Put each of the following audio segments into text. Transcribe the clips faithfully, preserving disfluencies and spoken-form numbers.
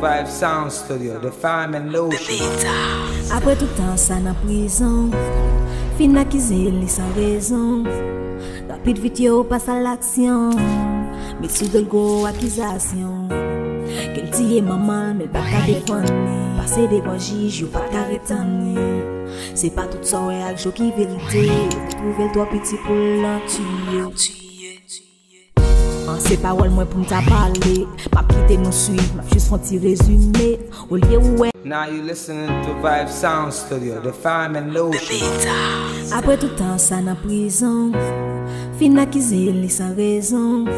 Vibe Sound Studio, the fine and lotion. Apre tout tan sa nan prizon, fin akize l li san rezon. Rapid vit yo pas a laksyon, met sou do l gwo akizasyon. Ke l tiye manman l, men l pa ka defann li. Pase devan jij, yo pa ka retann li. Se pa tout sa w wè ak je w ki verite. Ou twouve l twò piti pou l nan tiye. An, se pawòl mwen pou m ta pale. M ap kite nou swiv, m ap jis fè yon ti rezime. Olye ou wè. Now you listening to Vibe Sound Studio, the fine and lotion. Apre tout tan sa nan prizon, fin akize l li san rezon.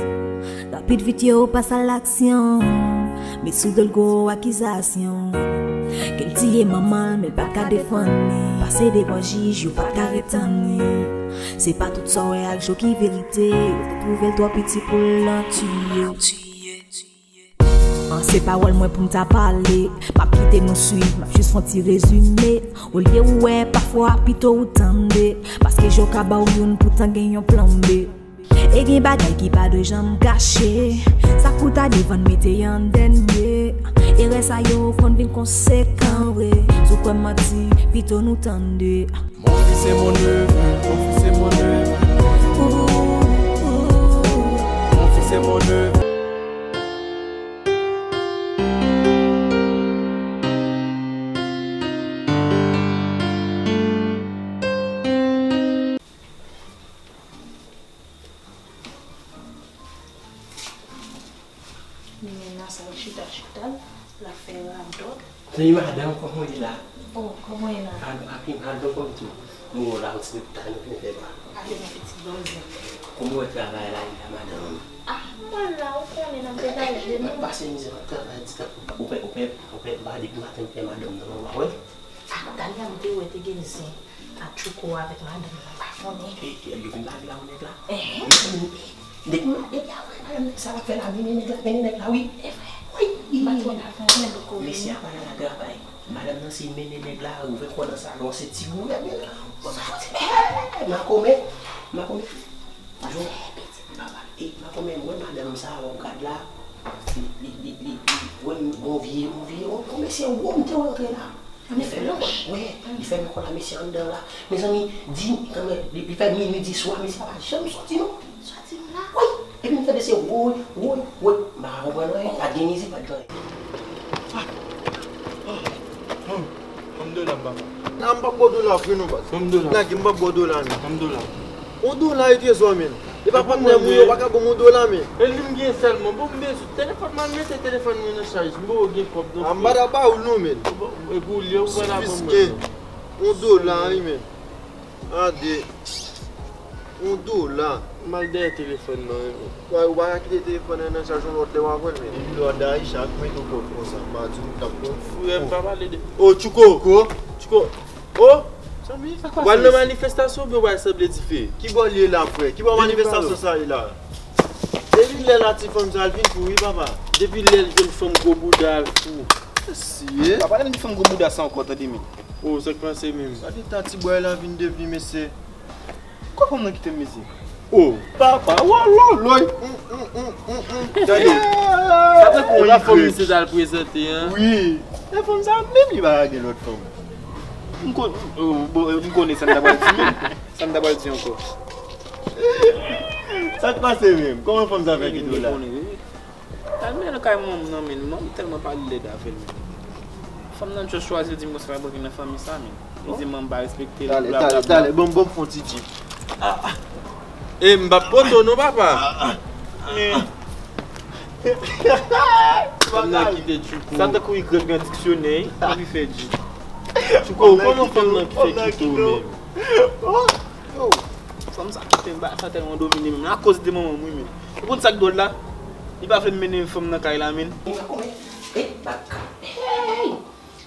Rapid vit yo pas a laksyon, met sou do l gwo akizasyon. Ke l tiye manman l, men l pa ka defann li. Pase devan jij, yo pa ka retann li. Se pa tout sa w wè ak je w ki verite. Ou twouve l twò piti pou l nan tiye. An, se pawòl mwen pou m ta pale. M ap kite nou swiv, m ap jis fè yon ti rezime. Olye ou wè, pafwa pito ou tande. Paske je w ka ba w youn, poutan gen yon plan B. E gen bagay ki pa dwe janm kache. Sa k pou ta defann mete an dènye. Erè sa yo konn vin konsekan vre. Si w kwè m manti, pito nou tande. Mon fils est mon neveu, mon fils est mon neveu. Mon fils est mon neveu. Men nan sa l chita, chita, l ap fè radòt. Zanmi madanm, kòman w ye la? Oh, kòman w ye la? Al, papi, mal donk kòm tou. Nou la, yon ti lopital, nou vin fè pa. Ale, mon pitit, bon zen. Kòman w wè travay la, ye la, madanm? Ah, mwen la, ou konnen, n ap degaje nou. M ap pase mizè, m ap travay, di tan. Ou pè, ou pè, ou pè, m pa depi maten, m pè madanm nan, ou pa wè? Ah, Dania, m te wè te gen zen ak Tchouko avèk madanm nan, m pa konnen. E, e, yo vin lage la, ou nèg la? Enhen. Depi m, depi apre madanm nèg sa ap fè la, mennen nèg la, mennen nèg la, wi. E vre? Wi. M pa t wè l avan, men l poko vini. Mesye a pa nan travay. Madanm nan se mennen nèg la, ouvè kò nan salon, se ti gouyad, men la. Makomè, makomè. Jon, papa, e, makomè, mwen madanm sa a w ap gad la, li, li, li, li, li, wè m, bon vye, bon vye, bon, bon mesye, wo, m te wè antre la. Li fèmen kò l, wi, li fèmen kò l la, mesye anndan la. Mezanmi, di, kanmenm, li, li fè minui di swa, mesye a pa janm sòti non. Sòti m la? Wi, epi m tande se woy, woy, woy. M pa konprann anyen, pa t gen mizik, pa t gen anyen. Ban m dola m, papa. Non, m p ap ba w dola, frè, non, baz. Ban m dola. Lage, m p ap ba w dola, non. Ban m dola. Yon dola e trezò, men. E pa patnè mwen, yo pa ka ban m yon dola, men. E li m gen sèlman. Bon, m bezwen telefòn, m al mete telefòn mwen nan chaj. M poko gen kòb non. A, m pa ta ba ou l non, men. Bon, e pou li, ou pa ta ban mwen non. Yon dola, wi, men. Ade. Yon dola. M al dèyè telefòn nan, wi, men. Ou pa ka kite telefòn nan nan chaj yon lòt lè w a pran l, men. Depi lè w al Dayisha, ak mete w kòb konsa, m pa di w t ap pran. Frè, m pa pale de. O, Tchouko! Tchouko! O! Zanmi, sa k pase isit? W al nan manifestasyon oubyen w al sanble dife? Ki bò l ye la, frè? Ki bò manifestasyon sa ye la? Depi lè la ti fanm sa al vin fou, wi, papa. Depi lè l jwenn fanm gwo bouda al fou. Mesye. Pa pale m de fanm gwo bouda sa ankò, tande, men. O, sa k pase menm? Gade tan ti bòy la vin devni, mesye. Kò fanm nan kite m, mesye. O, papa, wololoy. Tande. Sa tankou yon fanm misye t al prezante an. Wi. E fanm sa menm, li pa lage lòt fanm. M kon-, o, bon, m konnen sa m ta pral di menm. Sa m ta pral di ankò. Sa k pase menm? Kòman fanm sa fè kite w la? Al mennen nan kay manman m nan, men manman m tèlman pale lèd avè l, men. Fanm nan just chwazi di m konsa pa gen nan fanmi sa, men. Li di manman m pa respekte l, blablabla. Talè, talè, talè, ban m, ban m fè yon ti djib. Ah, ah. E m p ap pote w non, papa. Men. Fanm nan kite Tchouko. Sa tankou Y nan diksyonè, epi fè djib. Tchouko, kòman fanm nan ki fè kite w menm? Yo, fanm sa kite m, bagay sa tèlman domine menm. Akoz de manman m, wi, men. Ou konn sa k dwòl la? Li pa vle m mennen fanm nan kay la, men. E pa konbyen? E baka. Hey!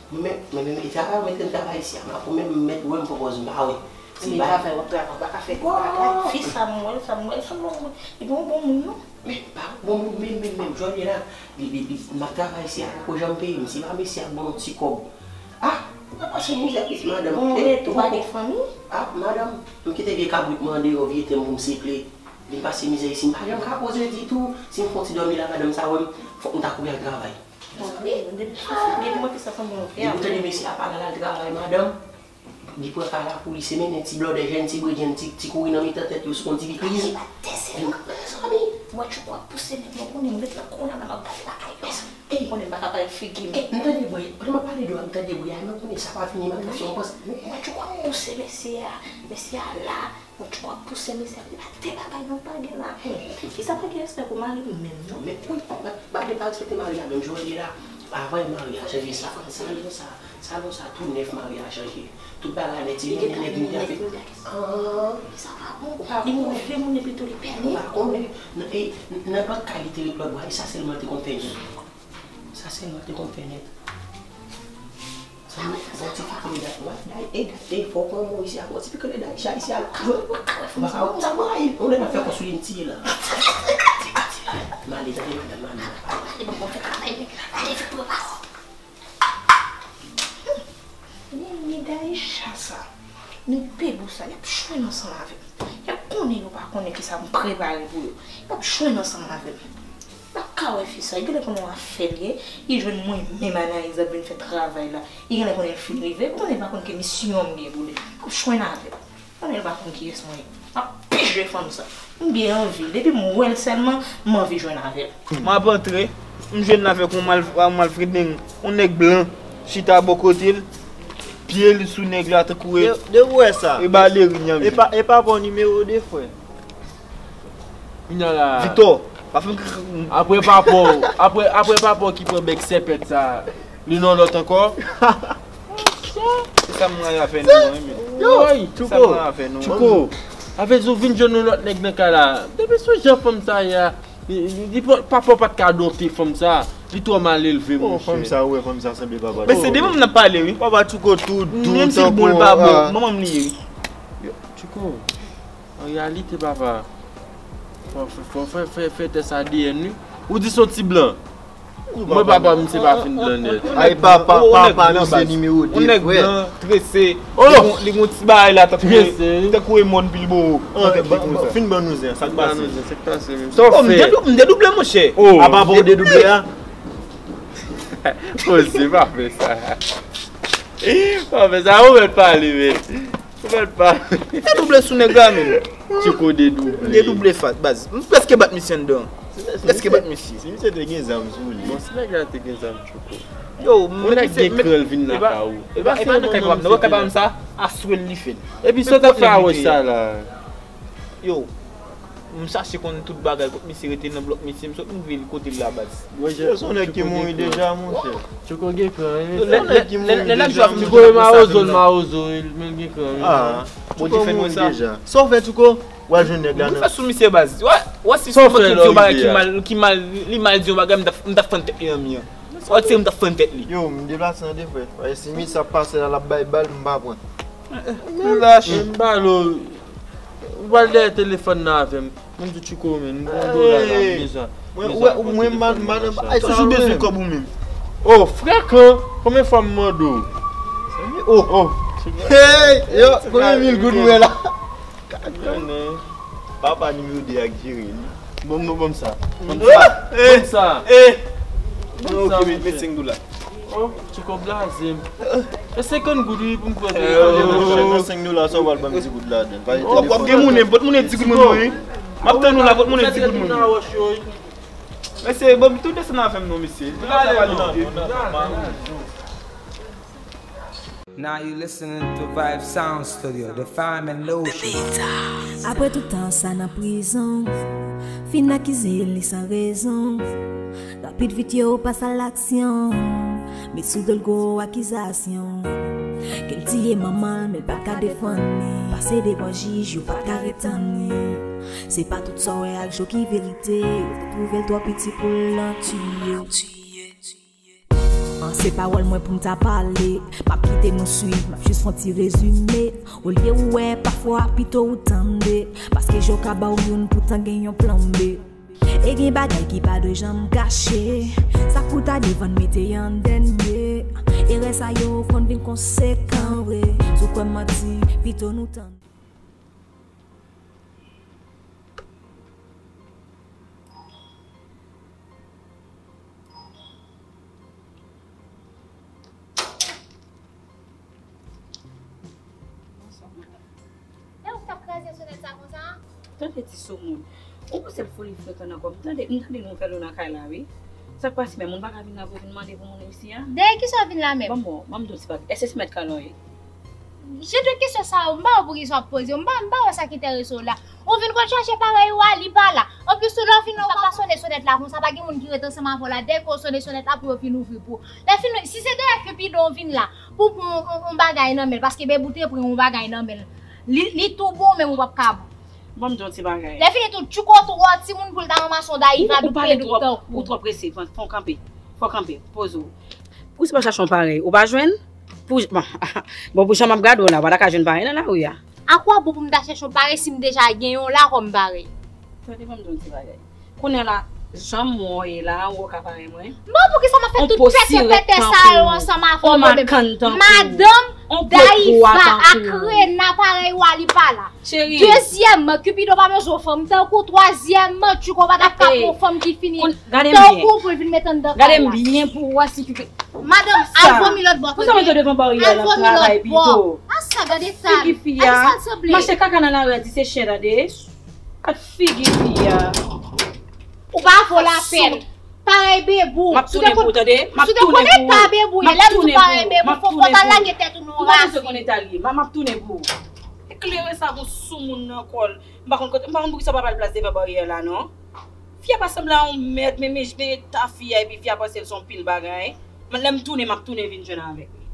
Men, men, men, men, e travay, mwen te travay isi a, ma pou men, men, wè m poko m pa wè. Se travay w ap travay, w pa ka fè bagay. Fi sa m wè, sa m wè, sa m wè. Li pa yon bon moun, non. Men, pa bon moun menm, menm, menm, jodi la, li, li, li, m ap travay isi a, poko janm peye m, si pa mesye a ban m ti kòb. Ah, m ap pase mizè plis madanm. Bon, e, retou, pa gen fanmi? Ah, madanm, m kite vye kabrit mwen andeyò, vye tè m pou m seple. Vin pase mizè isi, m pa janm ka poze ditou. Si m fè yon ti dòmi la, madanm sa wè m, fòk m ta kouri al travay. Depi mwen fè sa sanble yon fè. Depi tande mesye a pale al travay, madanm, li pran kay la pou li, se mennen ti blòdè jèn, ti bredjenn, ti, ti kouri nan mitan tèt yo sou yon ti pikliz. Mwen tchouko ap pouse nèg mwen konnen mwen met nan konnen nan map pale lakay yo. Konnen m pa ka pale figi m. M tande bri, pandan m ap pale de w, m tande bri a, men konnen sa pa fini, m ap pase yon pòs. Mwen tchouko ap pouse mesye a, mesye a la. Mwen tchouko ap pouse mesye a, li pa te bagay non pa gen la. Fi sa pa gen respè pou mari li menm non. Men wi, pa, pa, pa respekte mari a menm jan w ye la. Avan mari a chanje sa, sa non sa, sa non sa tou nèf mari a chanje. Tout bagay nèt, li gen nèt, li gen nèt. Sa pa bon. Li move moun epi tou li pèdi. Ou pa konnen. Nan, e, nan lòt kay li te ret lòt bò a, e sa sèlman l te konn fè nèt. Sa sèlman l te konn fè nèt. Sa nou, bon, ti fi konnen dat, wè, day, e dat, e fò w pran mò isi a, bon, ti fi konnen dat, chay isi a, ou pa ka wè fanm sa, ou pa ka wè fanm sa, ou lè n ap fè kò sou li, m tiye la. M ale, tande madanm, m ale. Ale, bon, bon, fè travay nèg la, ale, fè travay. Men, men Daisha sa, men Bebou sa, y ap jwenn ansanm avè m. Y ap konnen yo pa konnen kisa m prepare pou yo. Y ap jwenn ansanm avè m. M pa ka wè fi sa, genlè konnen yon afè l ye, li jwenn mwen menm Anayiz ap vin fè travay la. Li genlè konnen l fin rive, konnen l pa konn ke misyon m gen pou li. M ap jwenn avè l. Konnen l pa konn kiyès mwen ye. M ap pije fanm sa. M byen anvi l. Depi m wè l sèlman, m anvi jwenn avè l. M ap antre, m jwenn l avèk yon mal, yon malfredneng, yon nèg blan, chita bò kote l, pye l sou nèg la tankou e, de, de wè sa. E balerin an. E pa, e pa bon nimewo de frè. Kounye a la. Victor, pa fè m. Apre papa w, apre, apre papa w ki pran bèk sèpèt sa, li nan lòt ankò. Se sa m rayi avè nou an, men. Woy, Tchouko, sa m rayi avè nou an. Tchouko, avè di w vin jwenn yon lòt nèg nan kay la. Depi sou jan fanm sa ye a, li, li, li pa, papa w pa t ka donte fanm sa. Li twò mal elve, monchè. Fanm sa, ou wè fanm sa sanble papa. Men se de manman n ap pale, wi. Papa Tchouko tou dou. Menm si l bon, l pa bon, manman m li ye, wi. Yo, Tchouko. An reyalite, papa, fò, fò, fò fè, fè, fè tès A D N, wi. Ou di se yon ti blan. Mwen, papa m, se pa fin blan nèt. Ay, papa, papa, misye nimewo de, frè. Yon nèg blan, trese, li gon, li gon ti bagay la, tankou, tankou e mòn pil bo. Fin ban nou zen, sa k pase? Sa k pase menm? Sa w fè? M dedouble, monchè. A papa w dedouble a? Poze, pa fè sa. Pa fè sa, ou mèt pale, men. Ou mèt pa. Dedouble sou nèg la menm. Tchouko dedouble. Dedouble fat, baz. M prèske bat misye anndan. M prèske bat misye. Si misye te gen zam sou li. Bon, si nèg la te gen zam, Tchouko. Yo, yon nèg gen kran l vin lakay ou. E pa, e pa nan kay papa m, nan kay papa m sa, aswè l li fè l. Epi sa w t ap fè a wòch sa la? Yo, m chache konn tout bagay, kot misye rete nan blòk misye, m sot rive kote l la, baz. Yo, se yon nèg ki mouri deja, monchè. Tchouko gen kran, wi. Lè, lè, lè, lè n ap jwe avèk Tchouko, mawozo, mawozo, men l gen kran, wi. Ah, Bondye fè nou wè sa. Sa w fè, Tchouko? W al jwenn nèg la nan. Fè sou misye, baz. Wè, wè si se yon bagay ki mal, ki mal, li mal di yon bagay, m t ap, m t ap fann tèt li nan mi an. Wè, se m t ap fann tèt li. Yo, m deplase nan de frè. Wè, si misye ap pase la, l ap bay bal, m pa pran. Men lach. M bal ou. Ou pral dèyè telefòn nan avè m. Mwen di Tchouko, men, m gon dola la, m bezwen. Mwen, mwen, mwen, man, man, ay, toujou bezwen kòb ou menm. Oh, frekan, konbyen fwa m mande w? Oh, oh. Hey, yo, konbyen mil goud mwen la? Papa nimewo de a k jere li. Bon, bon, bon sa. Bon sa. Bon sa. Bon sa, ok, men, men senk dola. Oh, Tchouko blaze m. E senkant goud wi pou m pran telefòn nan. Nan senk dola sa w pral ban m di goud ladan l. W ap gen monnen, pot monnen di goud mwen wi. M ap tann ou la, pot monnen di goud mwen. Mesye, ban m tou desann avè m non, mesye. Now you listening to Vibe Sound Studio, the fine and lotion. Apre tout tan sa nan prizon, fin akize li san rezon. Rapid vit yo pas a laksyon, met sou do l gwo akizasyon. Ke l tiye manman l, men l pa ka defann li. Pase devan jij, yo pa ka retann li. Se pa tout sa w wè ak je w ki verite. Yo te twouve l twò piti pou l nan tiye. An, se pawòl mwen pou m ta pale. M ap kite nou swiv, m ap jis fè yon ti rezime. Olye ou wè, pafwa pito ou tande. Paske je w ka ba w youn, poutan gen yon plan B. E gen bagay ki pa dwe janm kache. Sa k pou ta devan n mete an dènye. Erè sa yo konn vin konsekan vre. Si w kwè m manti, pito nou tande. Tande ti soumoun. Ou panse l foli frekan nan kò m? Tande, m tande nouvèl ou nan kay la, wi. Sa k pase menm? Moun pa ka vin la pou vin mande pou moun isi a? Dèyè kisa w vin la menm? Ban m, ban m di w ti bagay. Èske se mèt kay la w ye? Jan de kesyon sa yo, m pa wè poukisa w ap poze yo. M pa, m pa wè sa ki enterese w la. Ou vin konn chache parèy ou a, li pa la. Anplis tou, lè w fin la, ou pa ka sonnen sonèt la konsa, pa gen moun ki ret ansanm avè w la. Dèyè ke w sonnen sonèt la pou yo vin ouvri pou ou. Lè fin, si se dèyè Cupidon w vin la, pou pran yon, yon, yon bagay nan men l, paske Bebou te pran yon bagay nan men l. Li, li tou bon, men ou p ap ka bon. Ban m di w yon ti bagay. Lè fini tou, tchouko twò timoun pou l ta ranmase yon dayiva dout pedout tankou. Ou twò prese, fò, fò w kanpe. Fò w kanpe, poze w. Pou se pa chache yon parèy, ou pa jwenn? Pou, bon, bon, pou jan m ap gade w la, ou pa ta ka jwenn parèy nan lari a. A kwa bon pou m ta chèche yon parèy si m deja gen yon la kòm parèy? Tande, ban m di w yon ti bagay. Kounye a la, jan m wè w ye la, ou ka parèy mwen. Bon, poukisa m ap fè tout pètè pètè sa yo ansanm avè w menm? Madanm Dayiva ak Rena parèy ou a, li pa la. Dezyèmman, Cupidon pa bezwen fanm tankou w. Twazyèmman, tchouko pa t ap ka pran yon fanm ki fini tankou w pou l vin met anndan kay la. Gade m byen pou w wè si Cupidon. Madanm, al vòmi lòt bò. Pou sa mwen te devan baryè a, n ap travay pito. A sa, gade sa. Figi fi a. M achte kaka nan lari a, di se chen, tande. Gad figi fi a. Ou pa vo lapèn. Parèy Bebou. M ap tounen pou ou, tande. M ap tounen pou ou. Si w te konnen ta Bebou ye, lè m di w parèy Bebou, fò w ta lage tèt ou nan yon rasin. M ap tounen pou ou. Eklere sa gon soumoun nan kò l. M pa konn kote, m pa konn poukisa w pa ba l plas devan baryè la, non. Fi a pa sanble a yon mèg, men, men, men eta fi a, epi fi a panse l se yon pil bagay. Men lè m tounen, m ap tounen vin jwenn avèk li.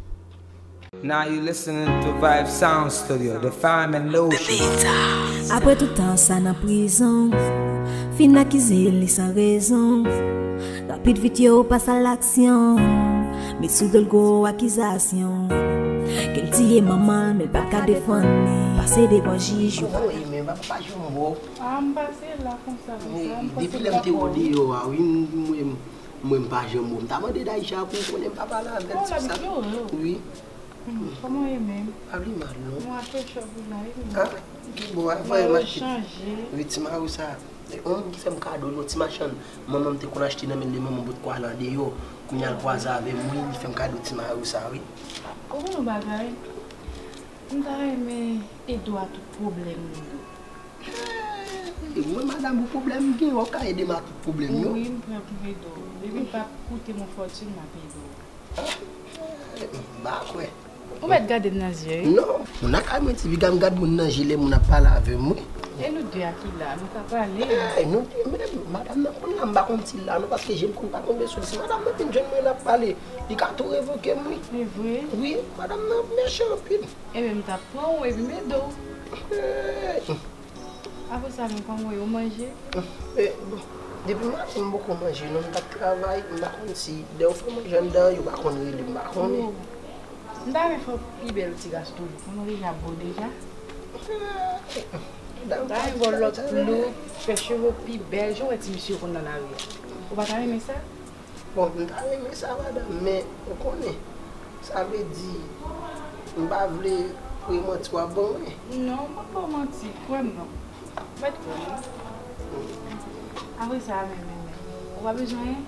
Now you listening to Vibe Sound Studio, the fine and lotion. Apre tout tan sa nan prizon, fin akize li san rezon. Rapid vit yo pas a laksyon, met sou do l gwo akizasyon. Ke l tiye manman l, men l pa ka defann li. Pase devan jij yo. Kòman w ye menm? Apa pa janm wè w? A, m pase la konsa, konsa. Depi lè m te wè w deyò a, wi, m, m, m, Mwen, m pa janm wè w. M ta mande Daïcha pou w konnen m pa pale avè l sou sa. Wi. Kòman w ye menm? Pa vle mal, non. Mwen achte chòp ou la, wi. A, ki bon, a, vrèman. Wi, ti mari w sa. E, yon moun ki fè m kado yon ti machann manman m te konn achte nan men l, manman m potko al andeyò. Kounye a l kwaze avè m, wi, li fè m kado ti mari w sa, wi. Ou konn yon bagay? M ta renmen ede w a tout pwoblèm ou yo. E mwen, madanm, pou pwoblèm m gen, w ap ka ede m a tout pwoblèm yo. Wi, m prè pou m ede w. Depi m p ap koute m yon fòtin, m ap ede w. M pa kwè. Ou mèt gade m nan zye, wi. Non, moun nan kay mwen, ti piga m gad moun nan je lè moun ap pale avè m, wi. E nou de a ki la, nou ka pale. E nou de, men madanm nan konn la, m pa konn si l la, non, paske je m konn pa tonbe sou l. Si madanm nan vin jwenn mwen, l ap pale, li ka tou revoke m, wi. E vre? Wi, madanm nan mechan anpil. Ebyen, m t ap pran w epi m ede w. Apre sa, men kòman w ye, ou manje? E, bon, depi maten, m poko manje, non, m t ap travay, m pa konn si lè yo fè manje anndan, yo pa konn rele m, m pa konnen. M ta renmen fè w pi bèl ti ras toujou, konnen w deja bo deja. M ta renmen ba w lòt look, fè cheve w pi bèl, jan w wè ti mesye yo konn nan lari a. Ou pa ta renmen sa? Bon, m ta renmen sa, madanm, men ou konnen, sa vle di, m pa vle pou e manti w ap ban mwen. Non, m p ap ba w manti, kwè m non. Ou mèt kwè m, wi. Apre sa, men, men, men, ou pa bezwen anyen?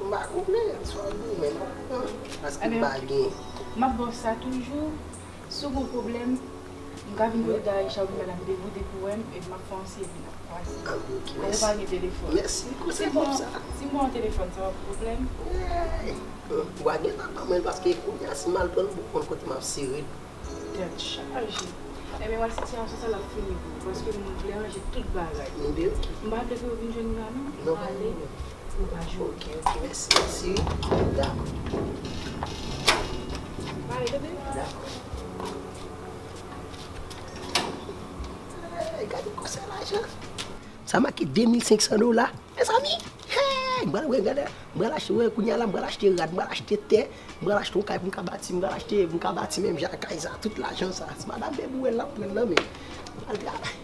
M pa konnen, sa w di, men m ap pran, paske m pa gen. M ap ba w sa toujou. Si w gen pwoblèm, m ka vin kote Daïcha oubyen madanm Bebou depi w wè m, epi m ap fè yon seri n ap kwaze. Kòm ou pa gen telefòn. Mèsi, konsèy bon sa. Si m ba w telefòn, sa pa pwoblèm. Ou a gentan ban mwen l, paske kounye a, si m al pran l, ou konn kote m ap sere l. Tèt chaje. Ebyen, wè sitiyasyon sa l ap fini pou ou, paske m vle ranje tout bagay. M pa vle pou yo vin jwenn ou la, non. Non, ale. Ou pa jwe. Ok, ok, mèsi, mèsi. Dakò. Pale, bebe. Dakò. Hey, gade konsèy lajan. Sa make de mil senk san dola. Mezanmi, hey, m pral wè, gade, m pral achte, wè, kounye a la, m pral achte rad, m pral achte tè, m pral achte yon kay pou m ka bati, m pral achte, pou m ka bati menm jan ak kay sa, tout lajan sa. Si madanm Bebou wè l, l ap pran l nan men. M pral travay.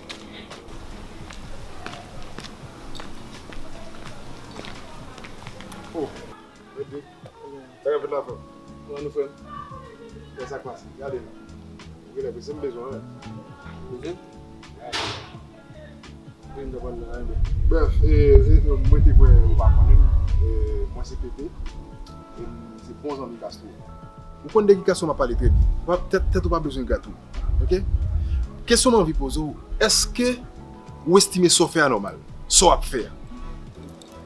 Oh. Sa k ap fèt la, frè m? Kòman nou, frè m? Kè sa k pase? Gade la. Ou genlè prese, m bezwen w, wi. Prese? Vin devan nan, wi. Brèf, e, e, e, mwen te kwè ou pa konnen m. E, mwen se Pepe. E m se bon zanmi Castro. Ou konn de ki Castro m ap pale trè byen. Ou pa, tèt, tèt ou pa bezwen gate ou. Ok? Kesyon m anvi poze w, èske ou estime sa w fè a nòmal? Sa w ap fè a?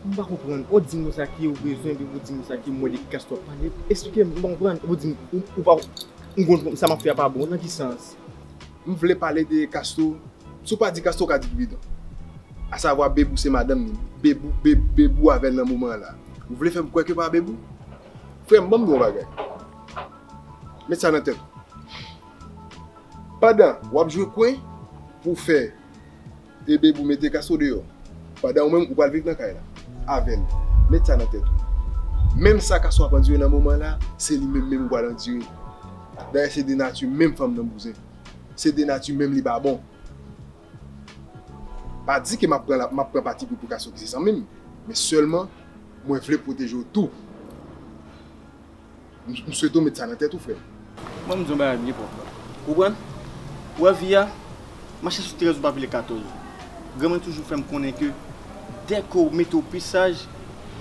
M pa konprann. Ou di m konsa ki ou bezwen, epi ou di m konsa ki mwen de Castro ap pale. Esplike m, m pa konprann. Ou di m, ou, ou pa, m konn sa m ap fè a pa bon. Nan ki sans? M vle pale de Castro. Si w pa di Castro, w ka di Cupidon. Asavwa Bebou se madanm li. Bebou, Be-, Bebou avè l nan moman an la. Ou vle fè m kwè ke pa Bebou? Frè m, ban m di w yon bagay. Met sa nan tèt ou. Pandan w ap jwe kwen pou w fè e Bebou mete Castro deyò, pandan ou menm ou pral viv nan kay la avè l. Met sa nan tèt ou. Menm sa Castro ap andire nan moman la, se li menm menm ou pral andire. Dayè se de nati menm fanm nan bouzen. Se de nati menm li pa bon. Pa di ke m ap pran la, m ap pran pati pou, pou Castro ki se zanmi m. Men sèlman, mwen vle pwoteje w tou. M, m swete w met sa nan tèt ou, frè m. Mwen, m di yon bagay byen pwòp. Ou konprann? Ou wè vi a, mache sou trèz ou pa pile katòz. Granmwen toujou fè m konnen ke dèke w mete w pi saj,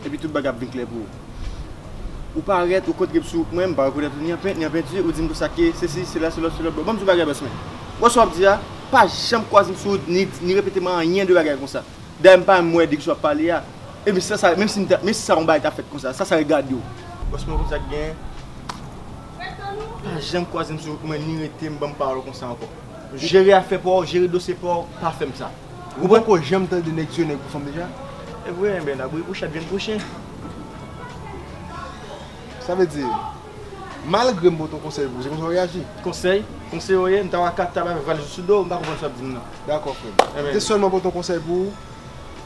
epi tout bagay ap vin klè pou ou. Ou parèt, ou kontre m sou wout mwen, m pa rekonèt ou ni an pent, ni an penti, ou di m konsa ke sesi, sela, selòt, selòt. Bon, ban m di yon bagay, bòs mwen. Wè sa w ap di a, pa janm kwaze m sou wout, ni, ni repete m anyen de bagay konsa. Dayè, m pa menm wè de kisa w ap pale a. Epi sa, sa, menm si m ta, menm si sa yon bagay ta fèt konsa, sa, sa regade w. Bòs mwen, konn sa k genyen? Pa janm kwaze m sou wout mwen, ni rete m ban m pawòl konsa ankò. Jere afè pa w, jere dosye pa w, pa fè m sa. Ou poko janm tande nèg tiye nèg pou fanm deja? E vre, enben, n ap ri pou chat vin pou chen. Sa vle di, malgre m pote yon konsèy pou ou, se konsa w reyaji? Konsèy? Konsèy w ye? M ta waka tab avèk valiz ou sou do w, m pa konprann sa w ap di m nan. Dakò, frè m. Enben. M te sèlman pote yon konsèy pou ou.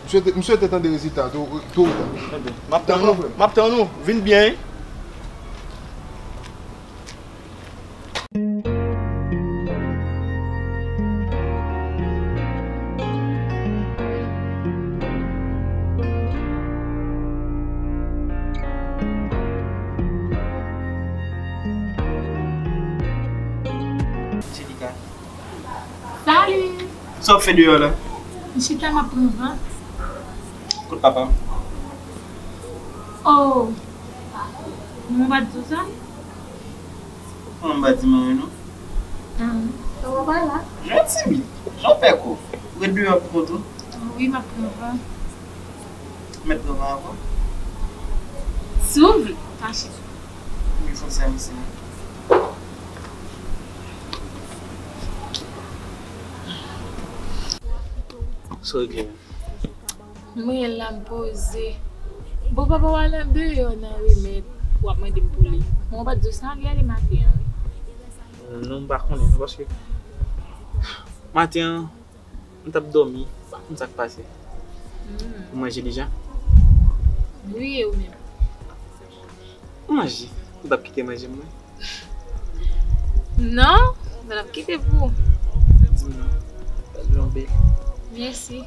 M swete, m swete tande rezilta tou, tou ou ta. Enben, m ap tann ou. Dakò, frè m. M ap tann ou. Vin byen, wi. Anjelika. Salut! Sa w ap fè deyò la? M chita, m ap pran van. Kot papa m? Oh! Mwen pa t di w sa? Kòman m pa di manman w non? Papa pa la. Jan w timid, jan w pè kò. Ou ret deyò pou kont ou? Wi, m ap pran van. Mèt pran van ankò? Si w vle, fache. Wi, fòk sa mesye. Sa w regle menm? Mwen la m poze. Bon, papa w al andeyò nan remèd, w ap mande m pou li. Mwen pa t di w sa, li ale maten an, wi. Non, m pa konnen non, paske maten an, m t ap dòmi, m pa konn sa k pase. Hmm. Ou manje deja? Wi, e ou menm? Ou manje? Ou t ap kite manje m mwen? Non, mwen ap kite pou ou. Di m non. Bèl jan w bèl. Mèsi.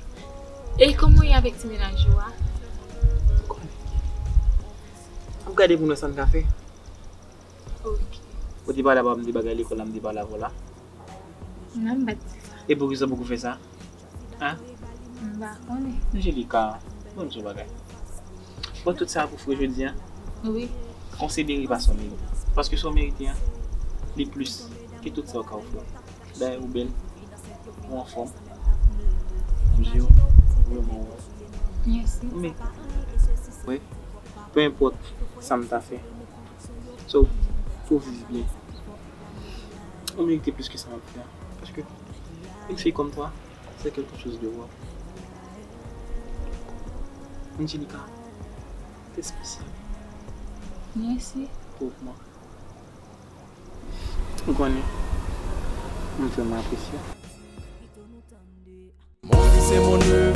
E kòman w ye avèk ti mennaj ou a? Ou konnen. Ap gade pou nou sa n ka fè. Ok. Ou te pale avè m de bagay lekòl la, m te pale avè w la. Non, m pa t di sa. E poukisa w poko fè sa? Hein? M pa konnen. Anjelika, ban m di w yon bagay. Bon, tout sa pou frè jodi a. Wi. Konsidere pa sa w merite. Paske sa w merite a, li plis ke tout sa yo ka ofri w. Dayè, ou bèl, ou anfòm, ou je w vrèman wòz. Mèsi. Ou merite. Wi. Peu importe sa m ta fè. So, fò w viv byen. Ou merite plis ke sa m ap fè a. Paske une fille comme toi, c'est quelque chose de rare. Angelika, t'es spéciale. Merci. Pour moi. Ou konnen, m vrèman apresye w. Mon fils et mon neveu.